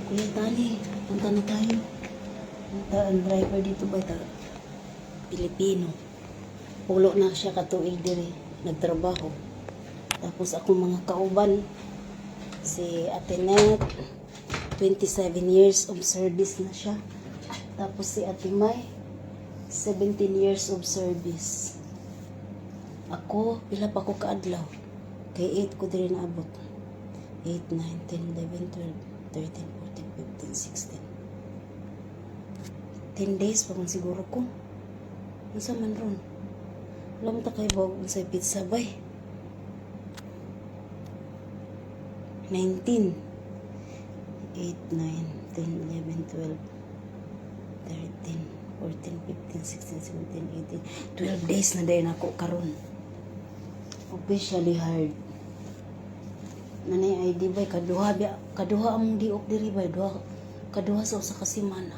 Kuya Tani, punta na tayo. Punta ang driver dito ba ito? Pilipino. Pulo na siya katuig diri nagtrabaho. Tapos akong mga kauban, si Ate Net, 27 years of service na siya. Tapos si Ate May, 17 years of service. Ako, pila pa ko kaadlaw? Kay 8 ko diri naabot. 8, 9, 10, 11, 12, 13, 14, 15, 16. 10 days pa man siguro ko. Unsa man ron? Alam ta kay bog unsay pizza bay. 19. 8, 9, 10, 11, 12, 13, 14, 15, 16, 17, 18, 12 days na din ako karon. Officially hired. Nanay ID bay, kaduha biya, kaduha among diok diri bay, duha kaduha sa usa ka semana.